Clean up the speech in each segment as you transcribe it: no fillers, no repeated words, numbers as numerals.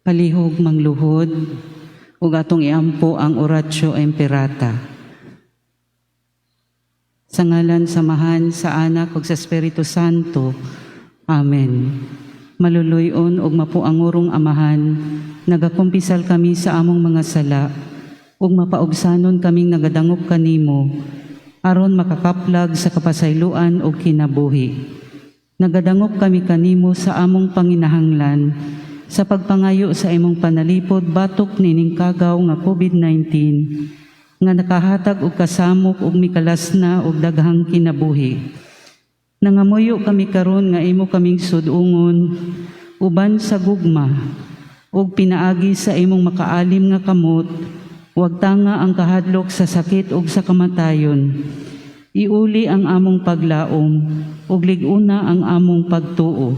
Palihog mangluhod ug atong iampo ang Oratio Imperata. Sa ngalan sa Amahan, sa Anak ug sa Espiritu Santo. Amen. Maluluy-on ug mapuangurong Amahan, nagakumpisal kami sa among mga sala ug mapaugsanon kaming nagadangop kanimo aron makakaplag sa kapasayloan ug kinabuhi. Nagadangop kami kanimo sa among panginahanglan sa pagpangayo sa imong panalipod batok nining kagaw nga COVID-19 nga nakahatag og kasamok ug mikalasna og daghang kinabuhi. Nangamuyo kami karon nga imo kaming sud-ungon uban sa gugma ug pinaagi sa imong makaalim nga kamot, wag tanga ang kahadlok sa sakit ug sa kamatayon. Iuli ang among paglaom ug lig-una ang among pagtuo.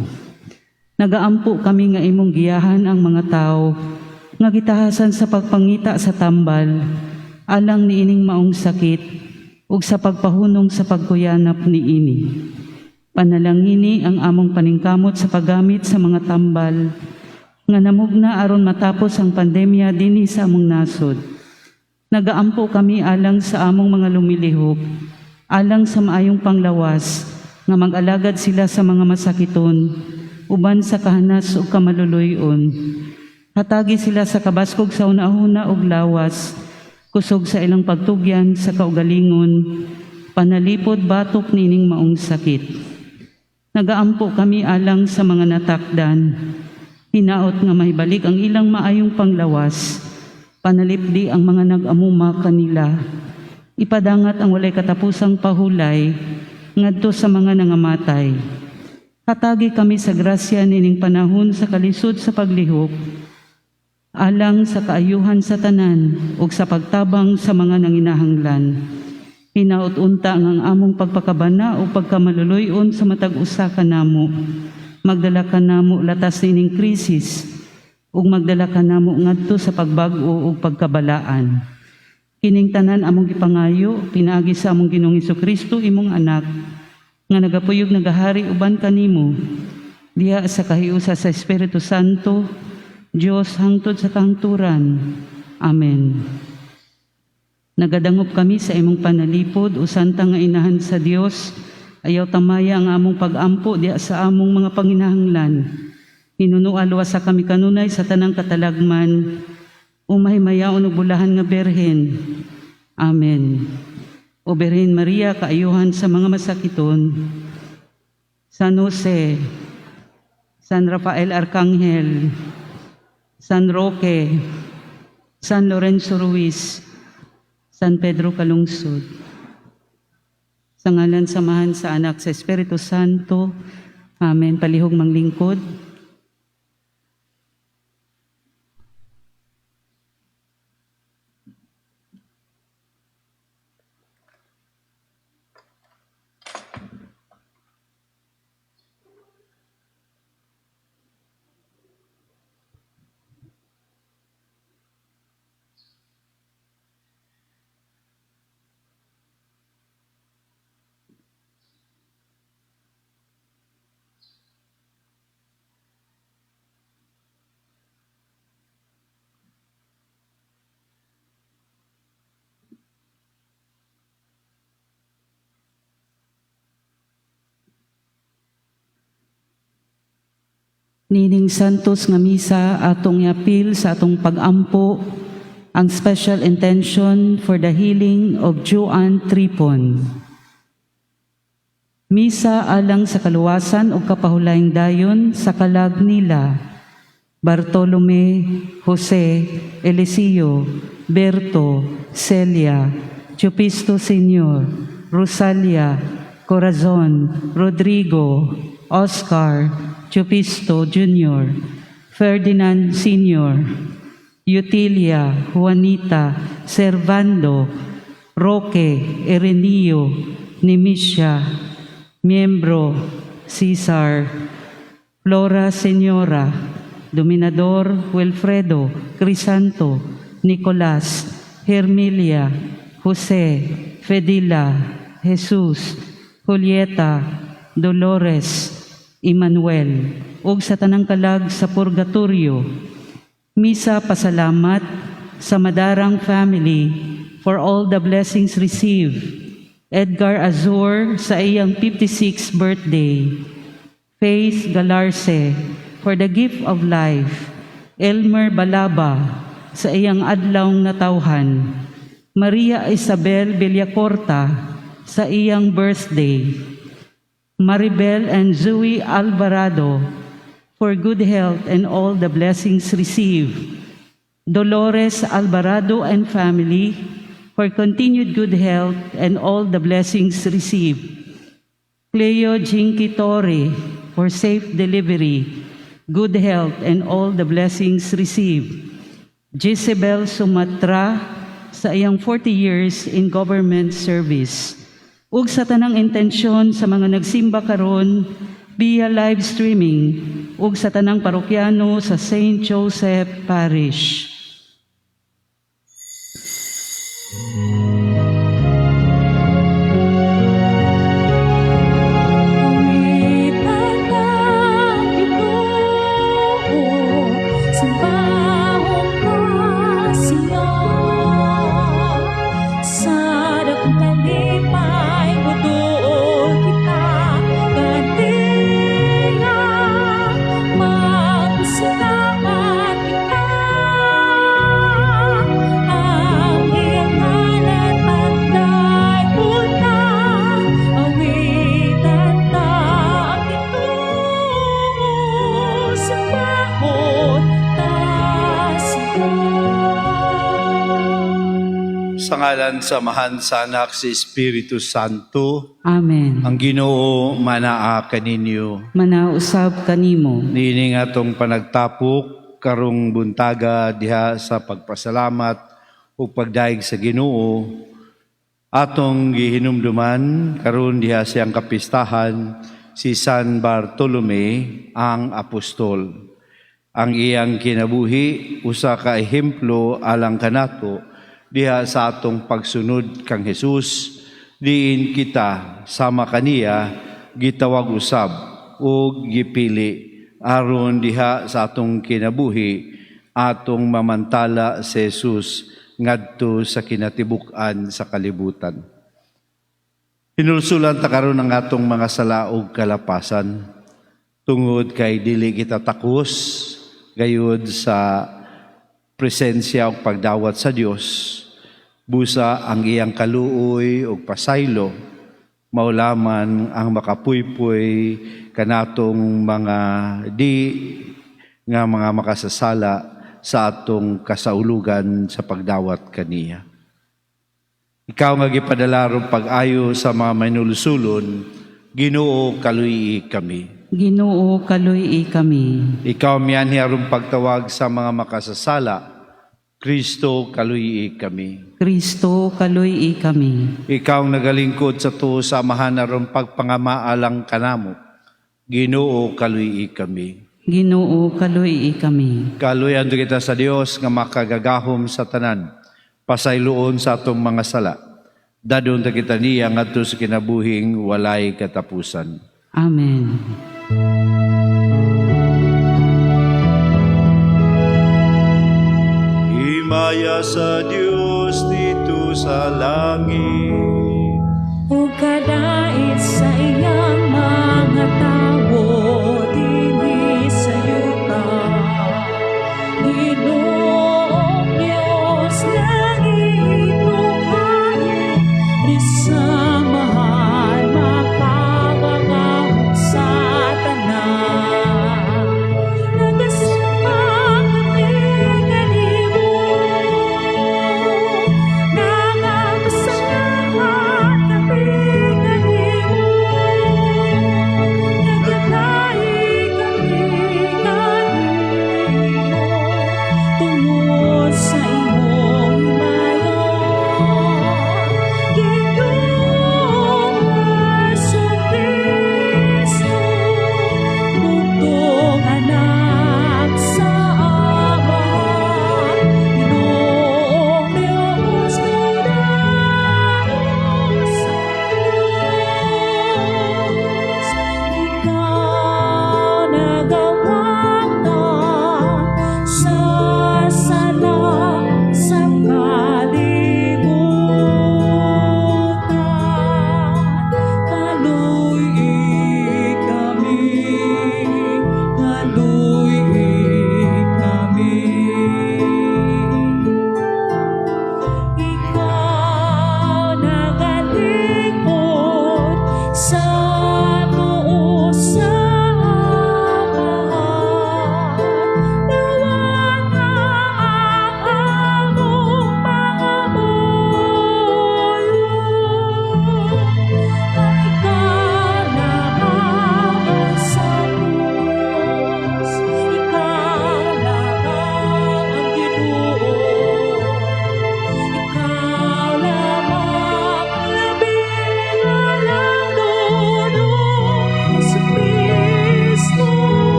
Nagaampo kami nga imong giyahan ang mga tao nga gitahasan sa pagpangita sa tambal alang niining maong sakit ug sa pagpahunong sa pagkuyanap niini. Panalangini ang among paningkamot sa paggamit sa mga tambal nga namugna aron matapos ang pandemya dinhi sa among nasod. Nagaampo kami alang sa among mga lumilihok, alang sa maayong panglawas, nga mag-alagad sila sa mga masakiton, uban sa kahanas ug kamaluluy-on. Hatagi sila sa kabaskog sa hunahuna ug lawas, kusog sa ilang pagtugyan sa kaugalingon, panalipod batok nining maong sakit. Nagaampo kami alang sa mga natakdan, hinaot nga mahibalik ang ilang maayong panglawas, panalipdi ang mga nag-amuma kanila, ipadangat ang walay katapusang pahulay ngadto sa mga nangamatay. Hatagi kami sa grasya nining panahon sa kalisod sa paglihok, alang sa kaayuhan sa tanan ug sa pagtabang sa mga nanginahanglan. Hinaot unta nga ang among pagpakabana o pagkamaluluy-on sa matag usa kanamo magdala kanamo latas nining krisis ug magdala kanamo ngadto sa pagbag-o ug pagkabalaan. Kining tanan among gipangayo pinaagi sa among Ginoong Kristo, imong anak, nga nagapuyog nagahari uban kanimo diha sa kahiusa sa Espiritu Santo, Dios hangtod sa kahangturan. Amen. Nagadangop kami sa imong panalipod, o Santa nga Inahan sa Dios. Ayaw tamaya ang among pag-ampo diha sa among mga panginahanglan. Hinunua luwasa kami kanunay sa tanang katalagman, o mahimayaon ug bulahan nga Berhen. Amen. O Birhen Maria, kaayuhan sa mga masakiton, San Jose, San Rafael Arcangel, San Roque, San Lorenzo Ruiz, San Pedro Calungsod. Sa ngalan sa Amahan, sa Anak, sa Espiritu Santo. Amen. Palihog manglingkod. Nining Santos nga Misa, atong iapil sa atong pag-ampo ang special intention for the healing of Joanne Tripon. Misa alang sa kaluwasan ug kapahulayng dayon sa kalag nila Bartolome, Jose, Eliseo, Berto, Celia, Chupisto Sr., Rosalia, Corazon, Rodrigo, Oscar, Chupisto Jr., Ferdinand Sr., Utilia, Juanita, Servando, Roque, Erenio, Nemesia, Miembro, Cesar, Flora Señora, Dominador, Wilfredo, Crisanto, Nicolas, Hermilia, Jose, Fedila, Jesus, Julieta, Dolores, Emmanuel, ug sa tanang kalag sa purgatorio. Misa pasalamat sa Madarang family for all the blessings received. Edgar Azur sa iyang 56th birthday. Faith Galarce for the gift of life. Elmer Balaba sa iyang adlaw natawhan. Maria Isabel Villacorta sa iyang birthday. Maribel and Zoe Alvarado for good health and all the blessings received. Dolores Alvarado and family for continued good health and all the blessings received. Cleo Jinky Torre for safe delivery, good health, and all the blessings received. Jezebel Sumatra sa iyang 40 years in government service. Ug sa tanang intensyon sa mga nagsimba karon via live streaming ug sa tanang parokyano sa St. Joseph Parish. Awitan ang Ginoo, simbahon ta siya. Sa dakong kalipay, muduol kita kaniya. Magpasalamat kita, ang iyang ngalan pagdayguna ta, awitan ta ang Ginoo, simbahon ta siya. Sa ngalan sa Amahan, sa Anak, sa Espiritu Santo, Amen. Ang Ginoo manaa kaninyo. Manausab kanimo. Niini nga atong panagtapok karong buntaga diha sa pagpasalamat ug pagdayeg sa Ginoo, atong gihinumduman karon diha siyang kapistahan si San Bartolome ang Apostol. Ang iyang kinabuhi usa ka ehemplo alang kanato diha sa atong pagsunod kang Jesus, diin kita sama kaniya gitawag usab ug gipili aron diha sa atong kinabuhi atong mamantala si Jesus ngadto sa kinatibuk-an sa kalibutan. Hinulsulan ta karon ang atong mga sala ug kalapasan tungod kay dili kita takos gayud sa presensya ug pagdawat sa Dios. Busa ang iyang kaluoy ug pasaylo maulaman ang makapuypoy kanatong mga di nga mga makasasala sa atong kasaulugan sa pagdawat kaniya. Ikaw nga gipadala aron pag-ayo sa mga mainulsulon, Ginoo, kaluy kami. Ginoo, kaluy kami. Ikaw mianhi aron pagtawag sa mga makasasala, Kristo, kaluy kami. Kristo, kaluy kami. Ikaw ang nagalingkod sa tuo sa Amahan aron pagpangamaalang kanamo, Ginoo, kaluy kami. Ginoo, kaluy kami. Kaluyan kita sa Dios nga makagagahom sa tanan, pasayloon sa atong mga sala. Dadon ta kita niya ngadto sa kinabuhing walay katapusan. Amen. Himaya sa Dios dito sa langit. Ug kadait sa iyang mga tawo dinhi sa yuta. Ginoong Diyos, langit ug langit, sa mahal makapagahom sa tanan. Nagasimba kami kanimo, nagapasalamat kami kanimo, nagadaig kami kanimo,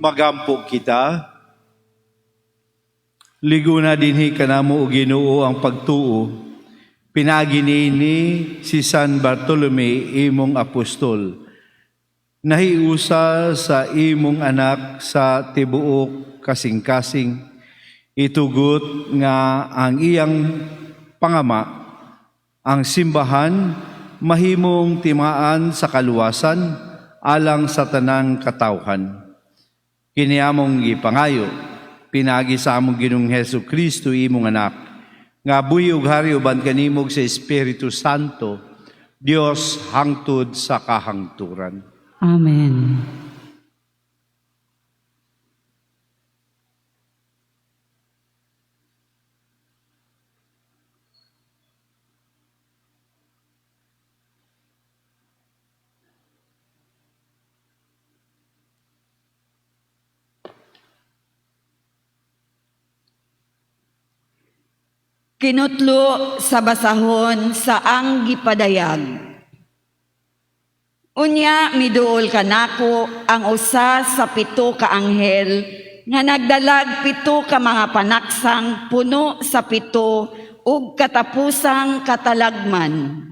Magampo kita. Liguna dinhi kanamo, o Ginoo, ang pagtuo. Pinaagi niini si San Bartolome, imong apostol. Nahiusa sa imong anak sa tibuok kasing-kasing, itugot nga ang iyang pangama, ang simbahan, mahimong timaan sa kaluwasan alang sa tanang katawhan. Kini among gipangayo pinaagi sa among Ginoong Hesus Kristo, imong anak, nga buhi ug hari uban kanimo sa Espiritu Santo, Dios hangtod sa kahangturan. Amen. Kinutlo sa basahon sa ang gipadayag. Unya miduol kanako ang usa sa pito ka anghel nga nagdalag pito ka mga panaksang puno sa pito ug katapusang katalagman.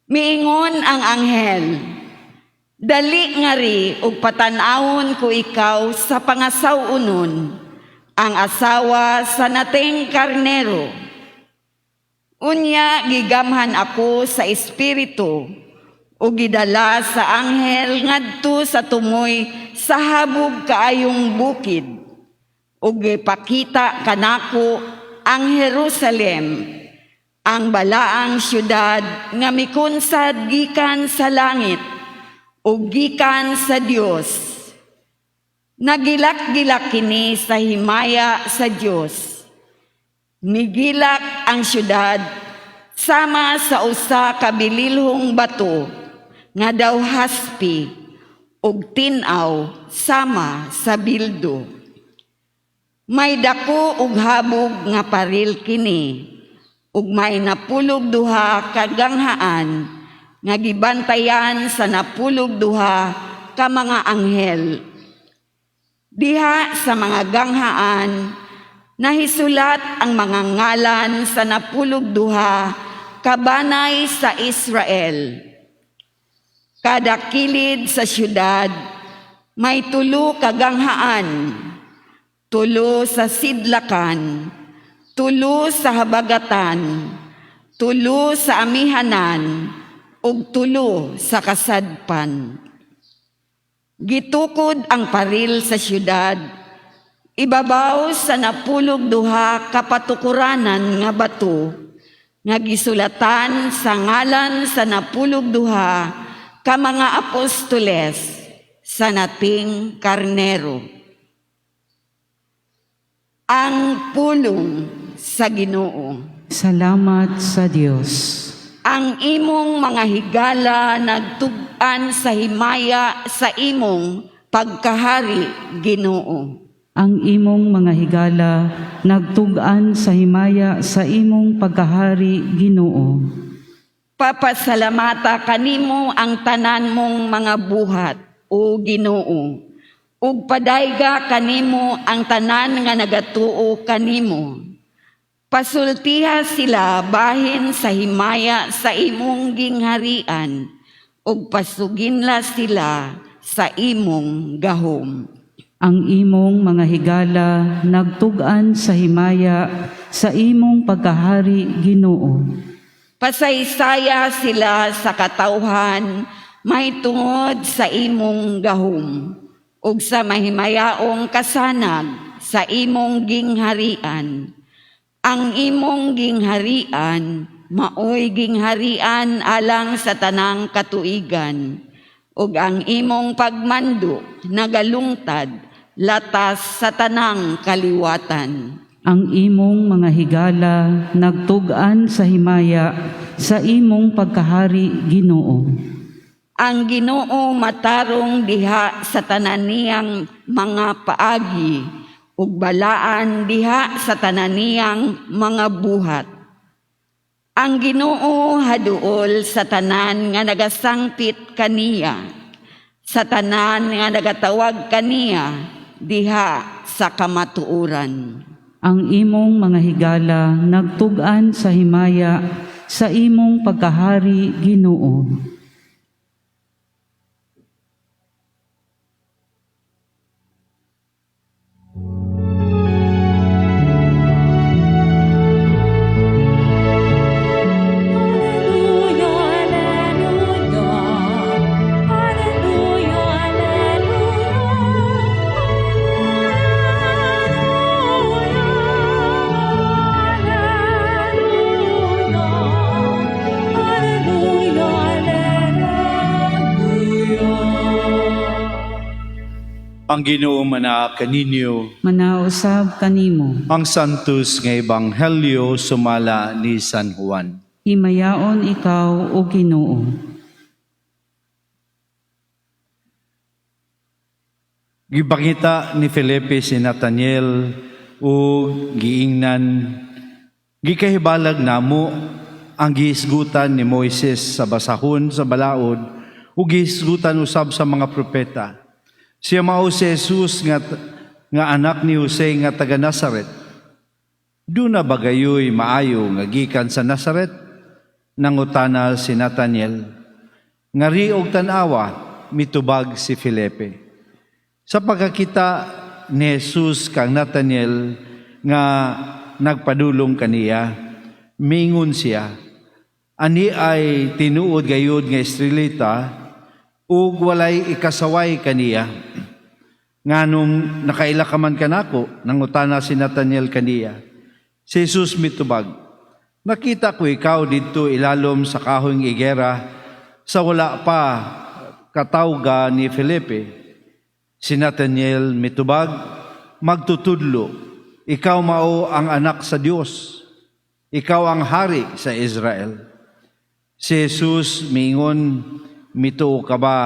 Miingon ang anghel, "Dali ngari ug patan-awon ko ikaw sa pangasaw-onon, ang asawa sa Nating Karnero." Unya gigamhan ako sa espiritu ug gidala sa anghel ngadto sa tumoy sa habog kaayong bukid ug gipakita kanako ang Jerusalem, ang balaang syudad nga mikunsad gikan sa langit ug gikan sa Dios. Nagilak-gilak kini sa himaya sa Dios. Nigilak ang syudad sama sa usa ka bililhong bato nga daw haspi ug tin-aw sama sa bildo. May dako ug habog nga paril kini ug may 12 ka ganghaan nga gibantayan sa 12 ka mga anghel. Diha sa mga ganghaan nahisulat ang mga ngalan sa 12 ka banay sa Israel. Kada kilid sa syudad may 3 ka ganghaan, 3 sa sidlakan, 3 sa habagatan, 3 sa amihanan, ug 3 sa kasadpan. Gitukod ang paril sa syudad, ibabaw sa 12 ka patukuranan nga bato, nga gisulatan sa ngalan sa 12 ka mga apostoles sa Nating Karnero. Ang pulong sa Ginoo. Salamat sa Dios. Ang imong mga higala nagtug-an sa himaya sa imong pagkahari, Ginoo. Ang imong mga higala nagtug-an sa himaya sa imong pagkahari, Ginoo. Papasalamata kanimo ang tanan mong mga buhat, o Ginoo, ug padayga kanimo ang tanan nga nagatuo kanimo. Pasultiha sila bahin sa himaya sa imong gingharian, ug pasuginla sila sa imong gahom. Ang imong mga higala nagtug-an sa himaya sa imong pagkahari, Ginoo. Pasaysaya sila sa katawhan may tungod sa imong gahom, ug sa mahimayaong kasanag sa imong gingharian. Ang imong gingharian maoy gingharian alang sa tanang katuigan, ug ang imong pagmando nagalungtad latas sa tanang kaliwatan. Ang imong mga higala nagtug-an sa himaya sa imong pagkahari, Ginoo. Ang Ginoo matarong diha sa tanan niyang mga paagi, ug balaan diha sa tanan niyang mga buhat. Ang Ginoo haduol sa tanan nga nagasangpit kaniya. Sa tanan nga nagatawag kaniya diha sa kamatuoran. Ang imong mga higala nagtug-an sa himaya sa imong pagkahari, Ginoo. Alleluia, alleluia, alleluia, alleluia, alleluia, alleluia. Ang Ginoo mana kaninyo. Manausab kanimo. Ang Santos nga Ebanghelyo sumala ni San Juan. Himayaon ikaw, O Ginoo. Gipakita ni Felipe si Nathaniel ug giingnan, "Gikahibalag namo ang gihisgutan ni Moises sa basahon sa balaod ug gihisgutan usab sa mga propeta. Siya mao si Jesus nga anak ni Jose nga taga Nazaret. Duna ba gayoy maayo nga gikan sa Nazaret?" Nangutana si Nathaniel. "Ngari og tan-awa," mitubag si Felipe. Sa pagkakita ni Jesus kang Nathaniel nga nagpadulong kaniya, mingon siya, "Ani ay tinuod gayud nga Israelita ug walay ikasaway kaniya." "Nganong nakaila ka man kanako?" nangutana si Nathaniel kaniya. Si Jesus mitubag, "Nakita ko ikaw didto ilalom sa kahoyng igera sa wala pa katawga ni Felipe." Si Nathaniel mitubag, "Magtutudlo, ikaw mao ang anak sa Dios. Ikaw ang hari sa Israel." Si Jesus mingon, "Mituo ka ba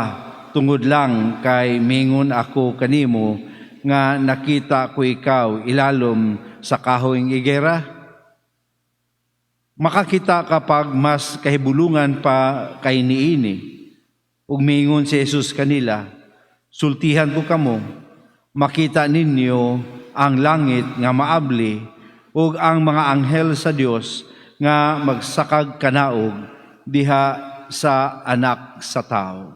tungod lang kay mingon ako kanimo nga nakita ko ikaw ilalom sa kahoyng igera? Makakita ka pag mas kahibulungan pa kay niini." Ug mingon si Jesus kanila, "Sultihan ko kamo, makita ninyo ang langit nga maabli ug ang mga anghel sa Dios nga magsakag kanaog diha sa anak sa tao."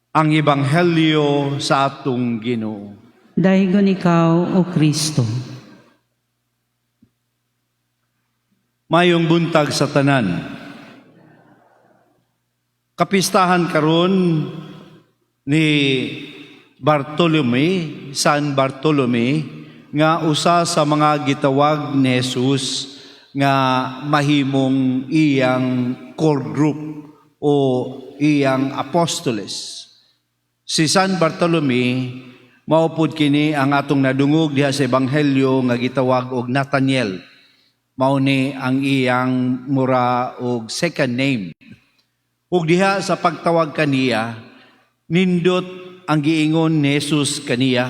Ang Ebanghelyo sa atong Ginoo. Daygon ikaw, O Kristo. Mayong buntag sa tanan. Kapistahan karon ni Bartolome, San Bartolome, nga usa sa mga gitawag ni Jesus nga mahimong iyang core group o iyang apostoles. Si San Bartolome mao pud kini ang atong nadungog diha sa ebanghelyo nga gitawag og Nathaniel. Mao ni ang iyang mura og second name. Ug diha sa pagtawag kaniya, nindot ang giingon ni Jesus kaniya.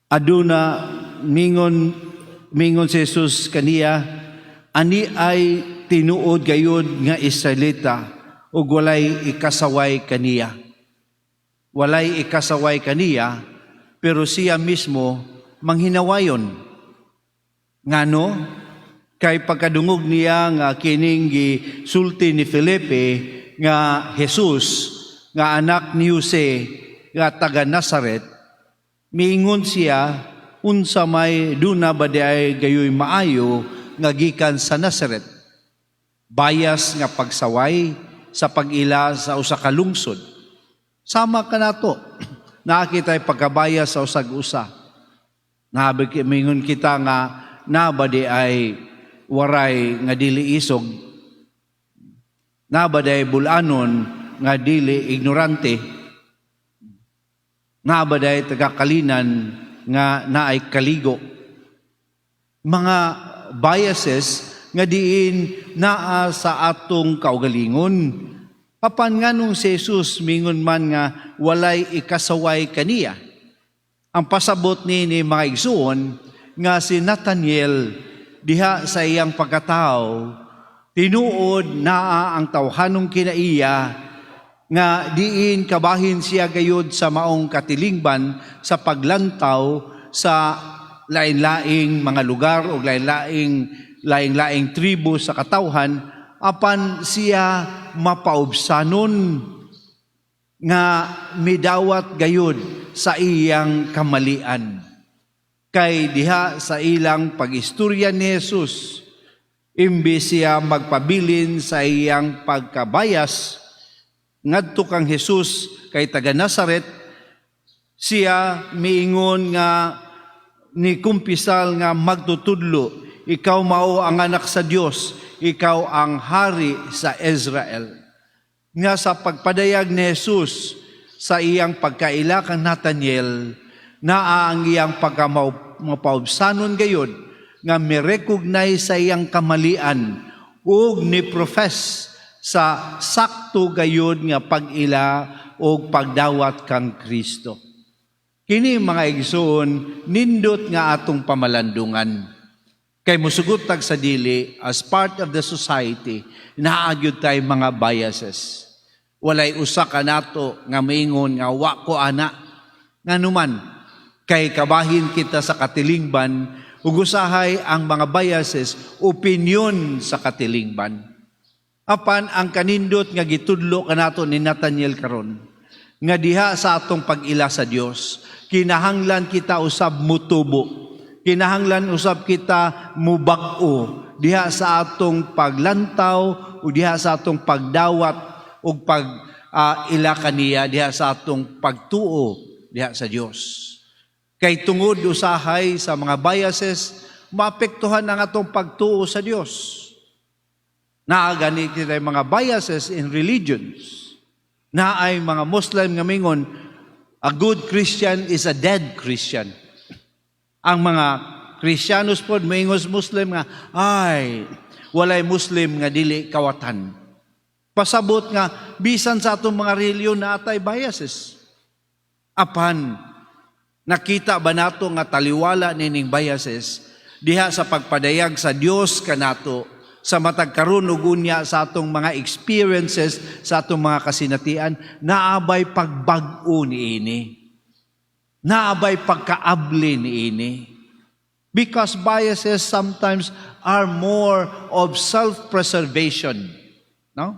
Aduna mingon si Jesus kaniya, "Ani ay tinuod gayud nga Israelita ug walay ikasaway kaniya." Walay ikasaway kaniya, pero siya mismo manghinawayon. Ngano? Kay pagkadungog niya nga kining gisulti ni Felipe nga Jesus nga anak ni Jose nga taga Nazaret, miingon siya, "Unsa may, duna ba di ay gayoy maayo nga gikan sa Nazaret?" Bias nga pagsaway sa pag-ila sa usa ka lungsod. Sama kanato. Naa kita'y pagkabias sa usag usa. Nabi mingon kita nga naa ba di ay waray nga dili isog. Naa ba di ay bulanon nga dili ignorante. Naa ba di ay taga-Calinan nga naay Kaligo. Mga biases nga diin naa sa atong kaugalingon. Apan nganong si Jesus mingon man nga walay ikasaway kaniya? Ang pasabot ni mga igsuon, nga si Nathaniel diha sa iyang pagkatao, tinuod naa ang tawhanong kinaiya. Nga diin kabahin siya gayud sa maong katilingban sa paglantaw sa lain-laing mga lugar o lain-laing laing-laing tribo sa katawhan, apan siya mapaubsanon nga midawat gayud sa iyang kamalian. Kay diha sa ilang pag-istorya ni Jesus, imbes siya magpabilin sa iyang pagkabayas ngadto kang Jesus kay taga Nazaret, siya miingon nga ni kumpisal nga magtutudlo, "Ikaw mao ang anak sa Dios, ikaw ang hari sa Israel." Nga sa pagpadayag ni Jesus sa iyang pagkaila kang Nathaniel, naa ang iyang pagkamapaubsanon gayud nga mi-recognize sa iyang kamalian ug ni profess sa sakto gayud nga pag-ila ug pagdawat kang Kristo. Kini, mga igsoon, nindot nga atong pamalandungan. Kay musugot tag sa dili, as part of the society, naa gyud tay mga biases. Walay usa ka nato nga maingon nga wa ko ana. Nganuman, kay kabahin kita sa katilingban ug usahay ang mga biases, opinion sa katilingban. Apan ang kanindot nga gitudlo kanato ni Nathaniel karon nga diha sa atong pag-ila sa Dios, kinahanglan kita usab mutubo. Kinahanglan usab kita mubag-o diha sa atong paglantaw o diha sa atong pagdawat ug pag ila kaniya diha sa atong pagtuo diha sa Dios. Kay tungod usahay sa mga biases, maapektuhan ang atong pagtuo sa Dios. Naa gani kita mga biases in religions. Naay mga Muslim nga mingon, "A good Christian is a dead Christian." Ang mga Kristiyanos pod moingon sa Muslim nga, "Ay, walay Muslim nga dili kawatan." Pasabot nga bisan sa atong mga relihiyon naa tay biases. Apan nakita ba nato nga taliwala nining biases diha sa pagpadayag sa Dios kanato sa matag karon ug unya sa atong mga experiences, sa atong mga kasinatian? Naa bay pagbag-o niini? Naa bay pagkaabli niini? Because biases sometimes are more of self-preservation. No?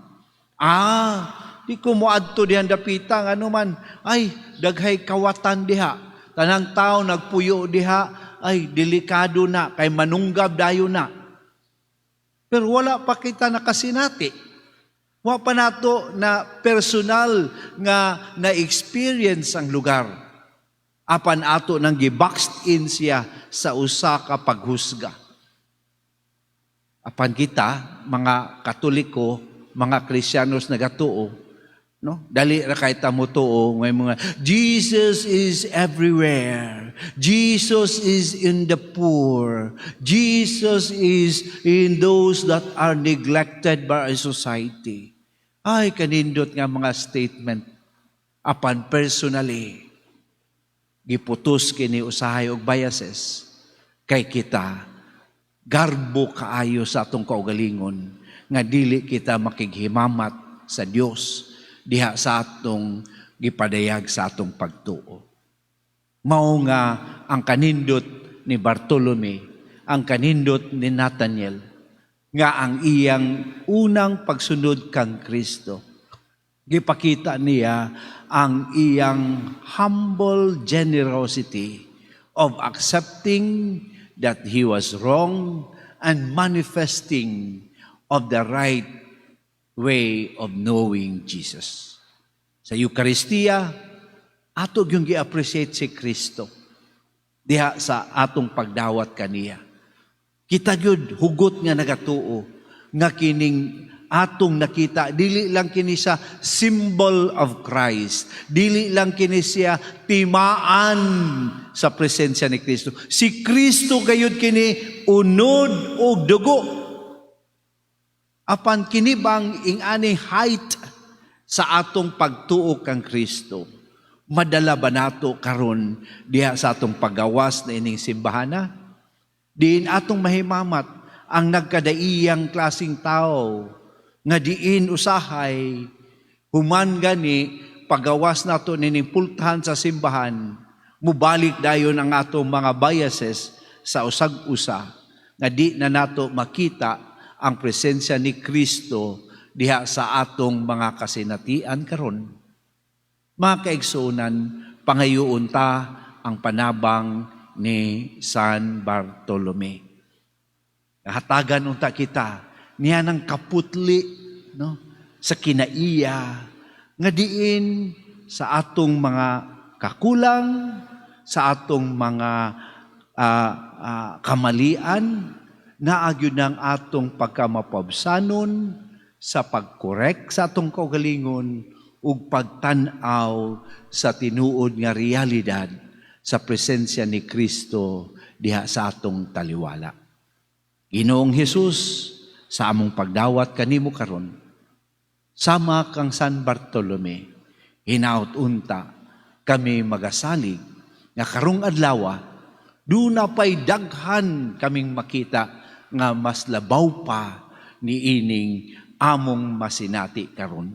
"Ah, di ko moadto dihan dapita, ano man, ay, daghay kawatan diha. Tanang tao nagpuyo diha, ay, delikado na, kay manunggab dayon na." Pero wala pa kita nakasinati. Wa pa nato na personal nga na-experience ang lugar. Apan ato nang giboxed in siya sa usa ka paghusga. Apan kita, mga Katoliko, mga Kristiyanos nagatuo, no? Dali ra kay ta motuo may mga "Jesus is everywhere. Jesus is in the poor. Jesus is in those that are neglected by our society." Ay, kanindot nga mga statement. Apan personally, giputos kini usahay og biases kay kita garbo kaayo sa atong kaugalingon nga dili kita makighimamat sa Dios diha sa atong gipadayag sa atong pagtuo. Mao nga ang kanindot ni Bartolome, ang kanindot ni Nathaniel, nga ang iyang unang pagsunod kang Kristo, gipakita niya ang iyang humble generosity of accepting that he was wrong and manifesting of the right way of knowing Jesus. Sa Eucharistia, ato yung gi-appreciate si Kristo diha sa atong pagdawat kaniya. Kita gyud hugot nga nagatuo nga kining atong nakita, dili lang kini siya symbol of Christ, dili lang kini siya timaan sa presensya ni Kristo. Si Kristo gayud kini, unod og dugo. Apan kini bang ing-ani height sa atong pagtuo kang Kristo, madala ba nato karon diha sa atong paggawas na ining simbahana, diin atong mahimamat ang nagkadaiyang klasing tao nga diin usahay Human gani, pagawas nato nining pultahan sa simbahan, mubalik dayon ang atong mga biases sa usag-usa nga di na nato makita ang presensya ni Kristo diha sa atong mga kasinatian karon. Mga kaigsuonan, pangayoon ta ang panabang ni San Bartolome. Hatagan unta kita niya ng kaputli, no, sa kinaiya nga diin sa atong mga kakulang, sa atong mga kamalian, naa gyud ng atong pagkamapabsanon sa pagkorek sa atong kaugalingon ug pagtan-aw sa tinuod nga realidad sa presensya ni Kristo diha sa atong taliwala. Ginoong Hesus, sa among pagdawat kanimo karon, sama kang San Bartolome, hinaut unta kami magasalig nga karong adlawa duna pay daghan kaming makita nga mas labaw pa niining among masinati karon.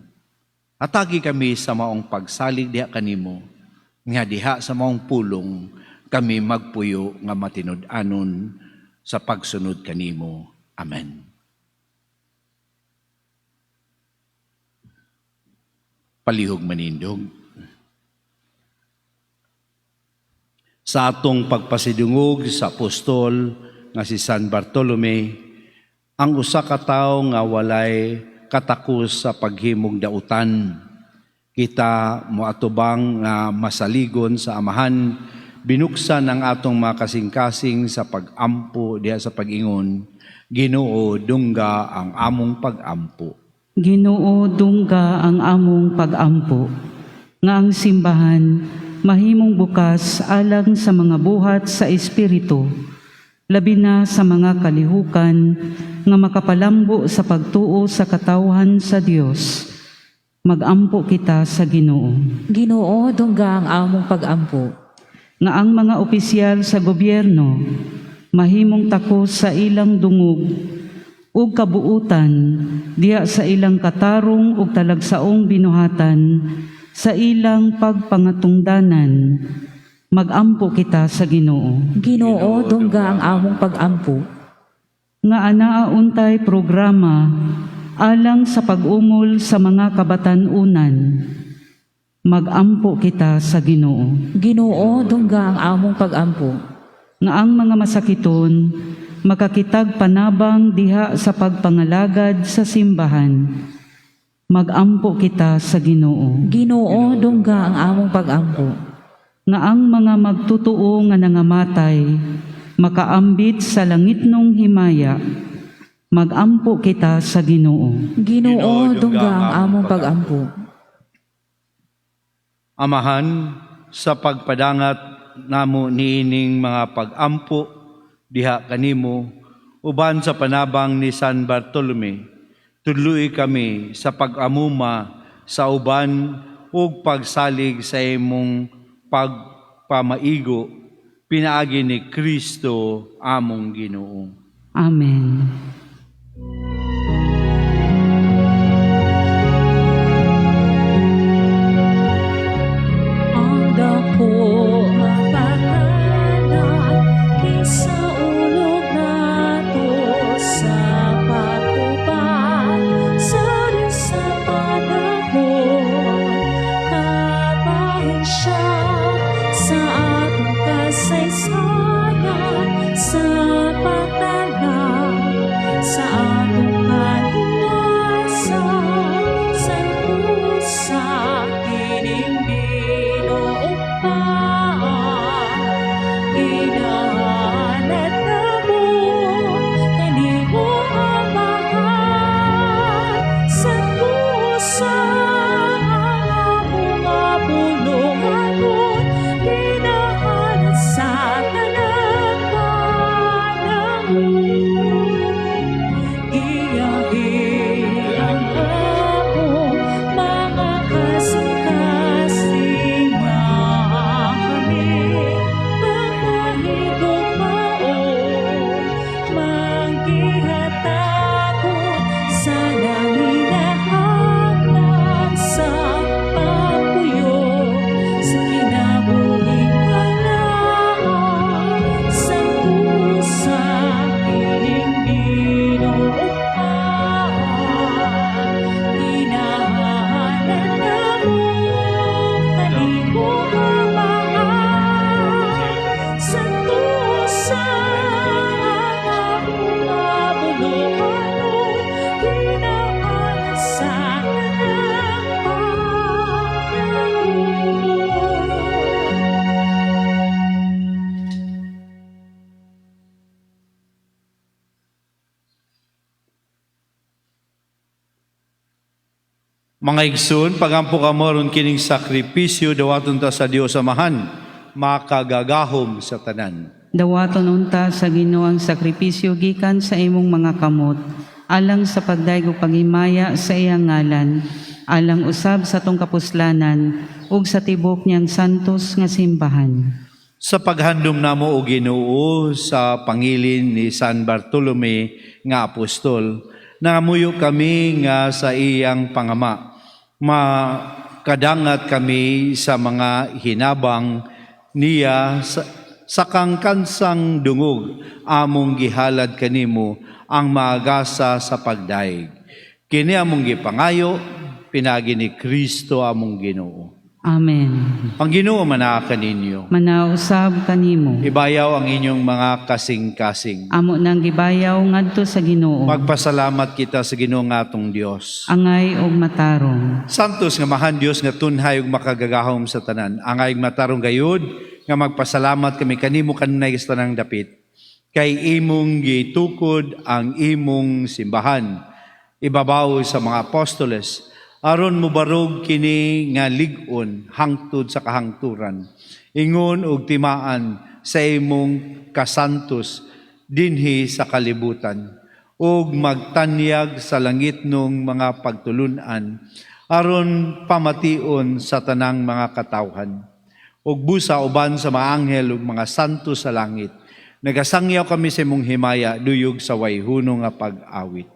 Hatagi kami sa maong pagsalig diha kanimo, nga diha sa maong pulong kami magpuyo nga matinud-anon sa pagsunod kanimo. Amen. Palihog manindog. Sa atong pagpasidungog sa apostol nga si San Bartolome, ang usa ka tawo nga walay katakos sa paghimog dautan, kita moatubang nga masaligon sa Amahan, binuksan ang atong mga kasing-kasing sa pag-ampo diha sa pag-ingon, Ginoo, dungga ang among pag-ampo. Ginoo, dungga ang among pag-ampo, nga ang simbahan mahimong bukas alang sa mga buhat sa Espiritu, labi na sa mga kalihukan nga makapalambo sa pagtuo sa katawhan sa Dios. Magampo kita sa Ginoo. Ginoo, dungga ang among pag-ampo. Nga ang mga opisyal sa gobyerno mahimong takos sa ilang dungog ug kabuutan diha sa ilang katarong ug talagsaong binuhatan sa ilang pagpangatungdanan. Magampo kita sa Ginoo. Ginoo, dungga ang among pag-ampo. Nga anaa untay programa alang sa pag-umol sa mga kabatan-unan. Magampo kita sa Ginoo. Ginoo, dungga ang among pag-ampo. Nga ang mga masakiton makakitag panabang diha sa pagpangalagad sa simbahan. Magampo kita sa Ginoo. Ginoo, dungga ang among pag-ampo. Nga ang mga magtutuo nga nangamatay makaambit sa langitnong himaya. Magampo kita sa Ginoo. Ginoo, dungga ang among pag-ampo. Amahan, sa pagpadangat namo niining mga pag-ampo diha kanimo uban sa panabang ni San Bartolome, tudloi kami sa pag-amuma sa uban ug pagsalig sa imong pagpamaigo pinaagi ni Kristo among Ginoo. Amen. Ang dako nga panganak kinsa ulog nato sa paghubat sa Diyos sa panahon, kabahin siya sa atong kasaysayan, sa pagtanaw sa atong kaluwasan, sa sa kining binuugmaan. Ginahalad namo kanimo, Amahan, sa pusa ang among nga pulunganon, ginahalad sa tanang panahon. Giyahi ang among mga kasing-kasing. Mga igsoon, pagampo kamo aron kining sakripisyo dawaton ta sa Dios Amahan, makagagahom sa tanan. Dawaton unta sa Ginoo ang sakripisyo gikan sa imong mga kamot, alang sa pagdayeg ug paghimaya sa iyang ngalan, alang usab sa atong kapuslanan ug sa tibok niyang santos nga simbahan. Sa paghandom namo o Ginoo sa pangilin ni San Bartolome nga apostol, nangamuyo kami nga sa iyang pangama makadangat kami sa mga hinabang niya sa kangkansang dungog among gihalad kanimo ang maagasa sa pagdaig. Kini among gipangayo pinaagi ni Kristo among Ginoo. Amen. Ang Ginoo manaa kaninyo. Manausab kanimo. Ibayaw ang inyong mga kasing-kasing. Amo nang gibayaw ngadto sa Ginoo. Magpasalamat kita sa Ginoo nga atong Dios. Angay og matarong. Santos nga Amahan Dios nga tunhay ug makagagahom sa tanan. Angay ug matarong gayud nga magpasalamat kami kanimo kanunay sa tanang dapit. Kay imong gitukod ang imong simbahan ibabaw sa mga apostoles aron mobarog kini nga lig-on hangtod sa kahangturan, ingon og timaan sa imong kasantos dinhi sa kalibutan ug magtanyag sa langitnong mga pagtulun-an aron pamation sa tanang mga katawhan. Ug busa uban sa mga anghel ug mga santo sa langit, nagasangyaw kami sa imong himaya duyog sa way hunong nga pag-awit.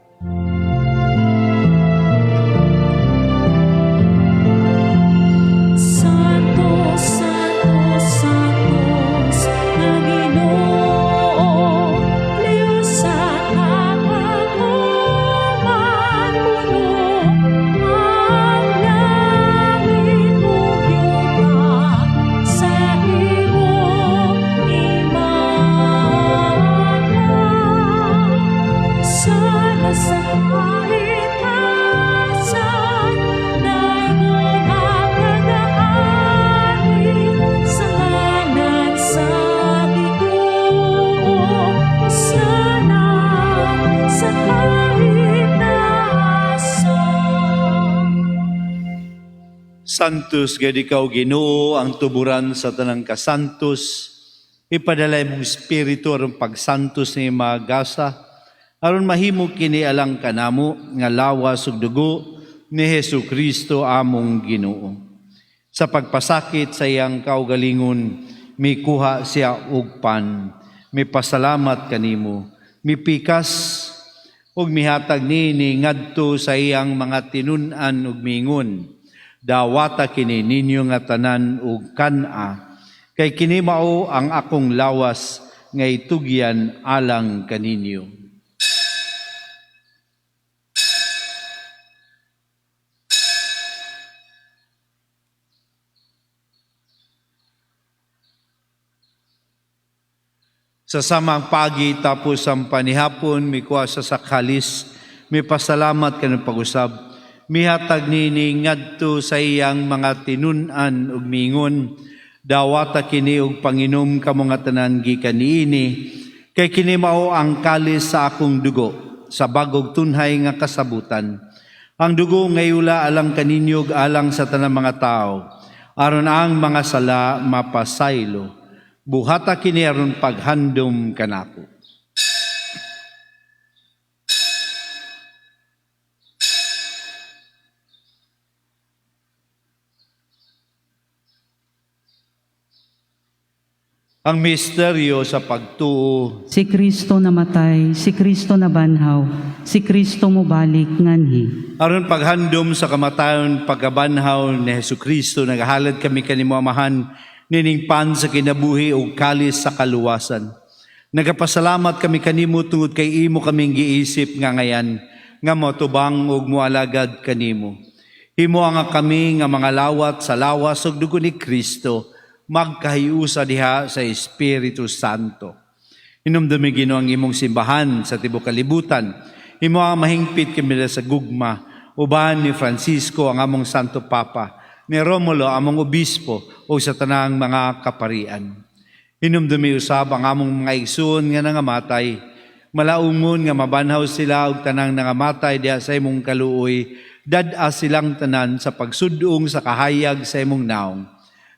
Santo, Santo, Santos, nga Ginoo, Diyos sa kagahuman, puno ang langit ug yuta sa imong himaya. Sana sa kahitasan, daygon ang kagaari sa ngalan sa Ginoo. Sana sa kahitasan. Santos gayud ikaw Ginoo, ang tuburan sa tanang kasantos. Ipadala imong espiritu aron pagsantos ni mga gasa, aron mahimo kini alang kanamo nga lawas ug dugo ni Hesus Kristo among Ginoo. Sa pagpasakit sa iyang kaugalingon, mikuha siya og pan, mipasalamat kanimo, mipikas ug mihatag niini ngadto sa iyang mga tinun-an ug miingon, "Dawata kini ninyo nga tanan ug kan-a, kay kini mao ang akong lawas nga itugyan alang kaninyo." Sa samang pagi tapos ang panihapon, mikuha sa kalis, mipasalamat kanang pag-usab, mihatag nini ngadto sa iyang mga tinun-an ug miingon, "Dawata kini ug panginom kamo nga tanan gikan niini, kay kini mao ang kalis sa akong dugo sa bag-ong tunhay nga kasabutan. Ang dugo nga iula alang kaninyo ug alang sa tanang mga tao, aron ang mga sala mapasaylo. Buhata kini aron paghandom kanako." Ang misteryo sa pagtuo. Si Kristo namatay, si Kristo nabanhaw, si Kristo mobalik nganhi. Aron paghandom sa kamatayon pagkabanhaw ni Hesus Kristo, nagahalad kami kanimo, Amahan, nining pan sa kinabuhi ug kalis sa kaluwasan. Nagapasalamat kami kanimo tungod kay imo kaming giisip nga ngayan nga motubang ug moalagad kanimo. Himo nga kami nga mga lawat sa lawas ug dugo ni Kristo magkahiusa diha sa Espiritu Santo. Hinumdumi, Ginoo, ang imong simbahan sa tibuok kalibutan. Himo ang mahingpit kami sa gugma uban ni Francisco ang among Santo Papa, ni Romulo among obispo ug sa tanang mga kaparian. Hinumdumi usab ang among mga igsoon nga nangamatay. Malaungon nga mabanhaw sila ug tanang nangamatay diha sa imong kaluoy. Dad-a silang tanan sa pagsudong sa kahayag sa imong naong.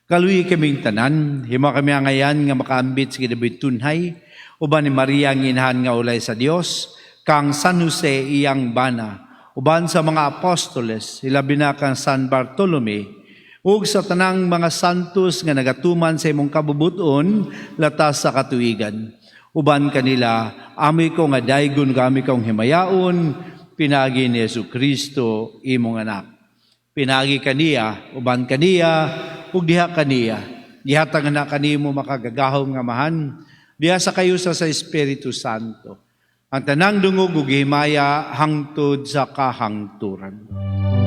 Kaluyi kaming tanan, himo kami angayan nga makaambit sa kinabuhi tunhay, uban ni Maria ang inahan nga ulay sa Dios, kang San Jose iyang bana, uban sa mga apostoles, hilabi na kang San Bartolome, ug sa tanang mga santos nga nagatuman sa imong kabubuton latas sa katuigan. Uban kanila, amoy ko nga daygon kami kong himayaon, pinaagi ni Jesu Kristo imong anak. Pinaagi kaniya, uban kaniya, ug diha kaniya. Gihatag na kanimo makagagahom nga Amahan, diha sa kayo sa Espiritu Santo. Ang tanang dungog ug himaya hangtod sa kahangturan. Amen.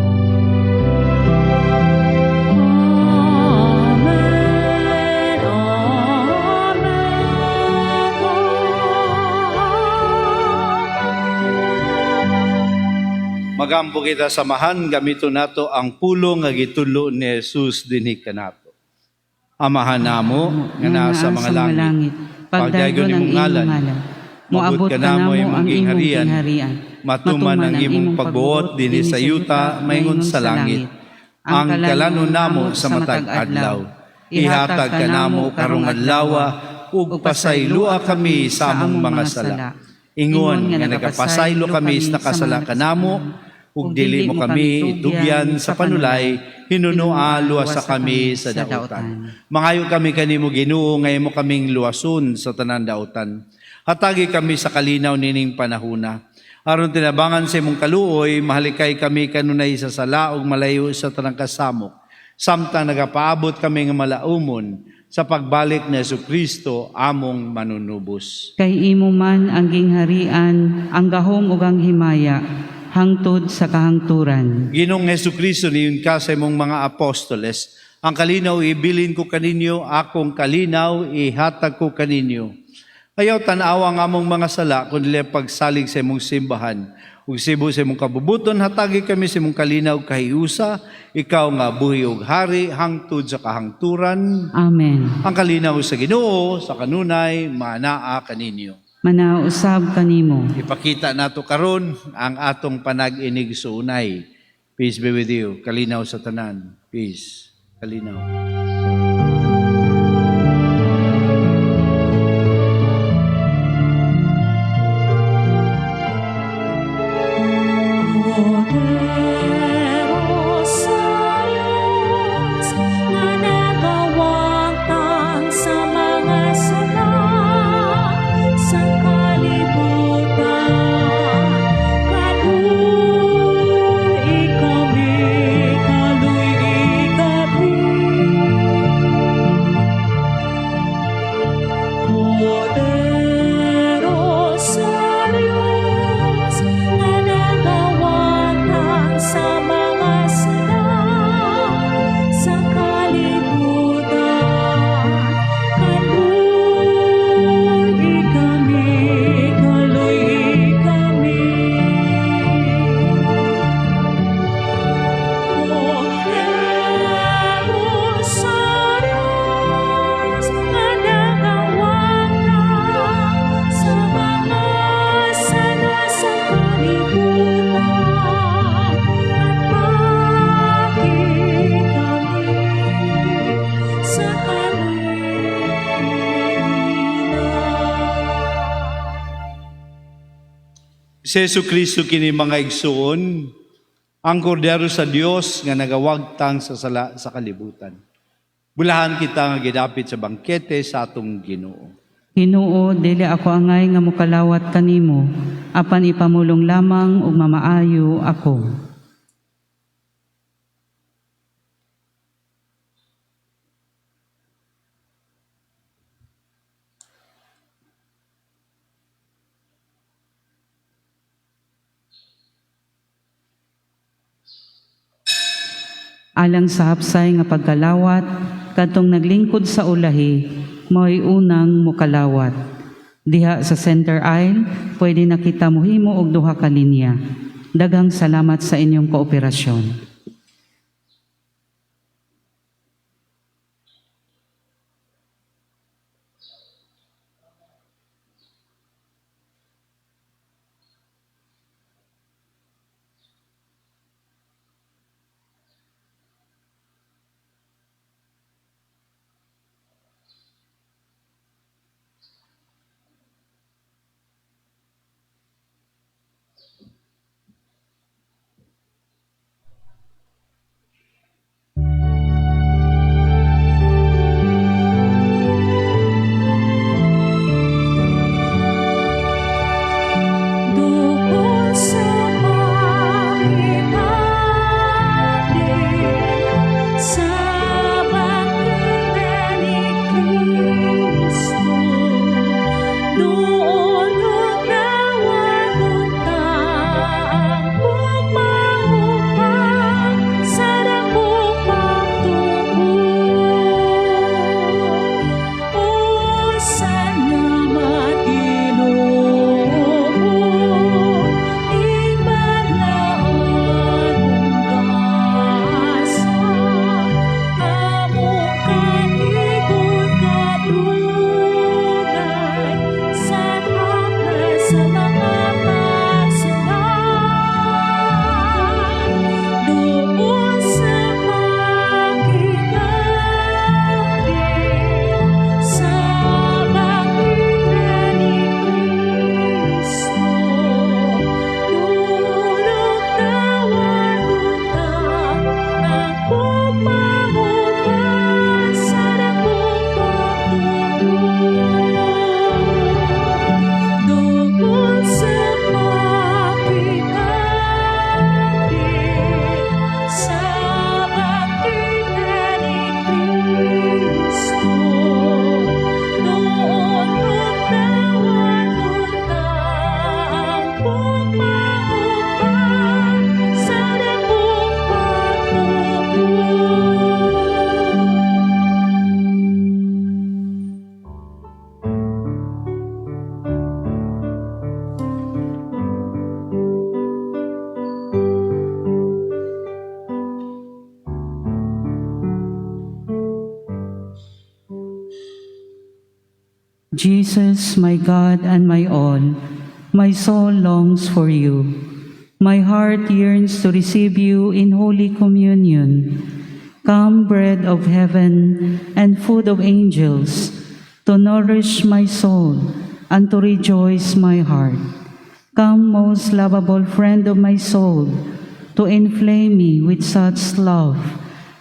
Amen. Amen. Magampo kita samahan, gamito nato ang pulong nga gitulo ni Jesus dinhi kanato. Amahan namo nga naa sa mga langit, pagdaygon ang imong ngalan, moabot ka namo ang imong gingharian, matuman ang imong pagbuot dinhi sa yuta maingon sa langit. Ang kalanon namo sa matag adlaw, ihatag kanamo karong adlaw ug pasaylua kami sa among mga sala. Ingon nga nagapasaylo kami sa nakasala kanamo, ug dili mo kami itugyan sa panulay, hinunoa luwasa kami sa dautan. Mangayo kami kanimo Ginoo nga imo kaming luwason sa tanan dautan. Hatagi kami sa kalinaw nining panahuna. Aron tinabangan sa imong kaluoy, mahalikay kami kanunay sa sala ug malayo sa tanang kasamok. Samtang nagapaabot kami nga malaumon sa pagbalik ni Kristo among manunubos. Kay imo man ang gingharian, ang gahom ug ang himaya, hangtod sa kahangturan. Ginoong Hesukristo, niyon ka sa imong mga apostoles, ang kalinaw ibilin ko kaninyo, akong kalinaw ihatag ko kaninyo. Ayaw tan-awa ang among mga sala, kundi pagsalig sa imong simbahan. Ug sibo sa imong kabubuton, hatagi kami sa imong kalinaw kahiusa, ikaw nga buhi ug hari, hangtod sa kahangturan. Amen. Ang kalinaw sa Ginoo, sa kanunay, manaa kaninyo. Manausab kanimo. Ipakita nato karon ang atong panag-inig suunay. Peace be with you. Kalinaw sa tanan. Peace. Kalinaw. Kordero sa Diyos nga nagawagtang sa mga sala sa kalibutan. Kaluoy kami, kaluoy kami. Kordero sa Diyos nga nagawagtang sa mga sala sa kalibutan. Kaluoy kami, kaluoy kami. Kordero sa Diyos nga nagawagtang sa mga sala sa kalibutan. Atbaki kami sa kalinaw. Si Jesu Kristo kini mga igsuon, ang kordero sa Dios nga nagawagtang sa sala sa kalibutan. Bulahan kita nga gidapit sa bangkete sa atong Ginoo. Ginoo, dili ako angay nga mokalawat kanimo, apan ipamulong lamang ug mamaayo ako. Alang sa hapsay nga pagkalawat, kadtong naglingkod sa ulahi, mao'y unang mokalawat. Diha sa center aisle, pwede na kita mohimo og duha ka linya. Daghang salamat sa inyong kooperasyon. Jesus, my God and my all, my soul longs for you. My heart yearns to receive you in Holy Communion. Come, bread of heaven and food of angels, to nourish my soul and to rejoice my heart. Come, most lovable friend of my soul, to inflame me with such love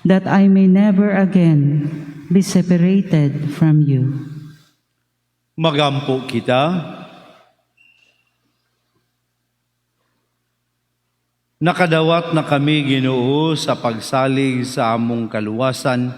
that I may never again be separated from you. Magampo kita. Nakadawat na kami, Ginoo, sa pagsalig sa among kaluwasan,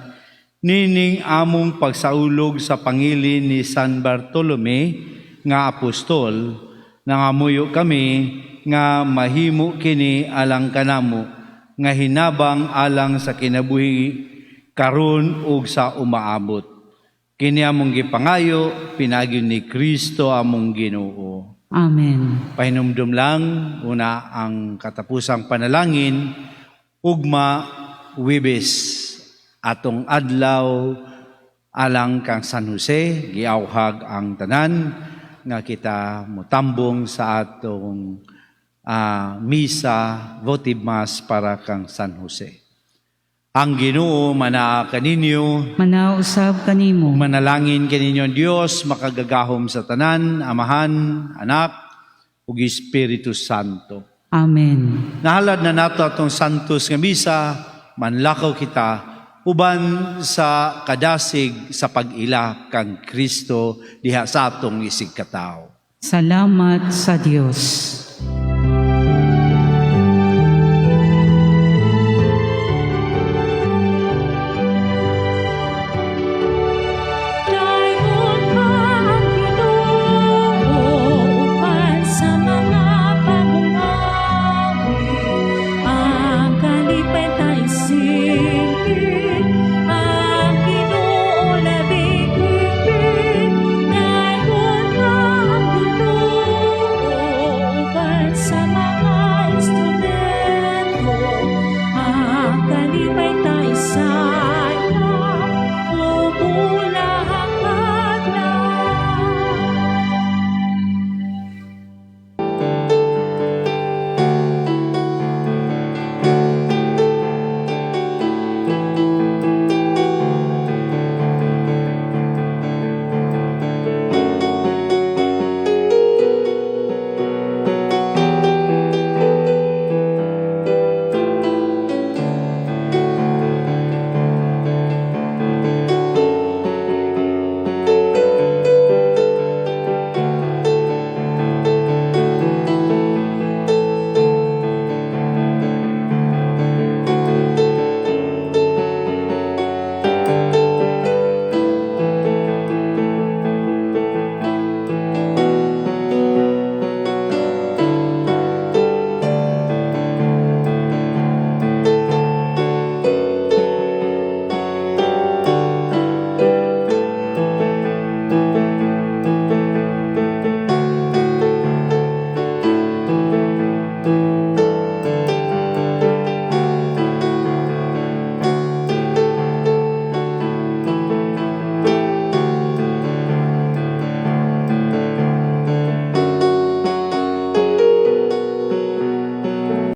nining among pagsaulog sa pangilin ni San Bartolome nga apostol. Nangamuyo kami nga mahimo kini alang kanamo nga hinabang alang sa kinabuhi karon ug sa umaabot. Kini among gipangayo pinaagi ni Kristo among Ginoo. Amen. Pahinumdum lang una ang katapusang panalangin ugma Webes, atong adlaw alang kang San Jose. Giawhag ang tanan nga kita motambong sa atong misa, votive mass para kang San Jose. Ang Ginoo manaa kaninyo. Manaa usab kanimo. Manalangin kaninyo ang Dios makagagahom sa tanan, Amahan, Anak, ug Espiritu Santo. Amen. Nahalad na nato atong Santos nga misa, manlakaw kita uban sa kadasig sa pag-ila kang Kristo diha sa atong isigkatawo. Salamat sa Dios. Daygon ka ang Ginoo uban sa mga bagong awit, ang kalipay tayo singit, ang Ginoo labing higit. Daygon ka ang Ginoo uban sa mga instrumento, ang kalipay.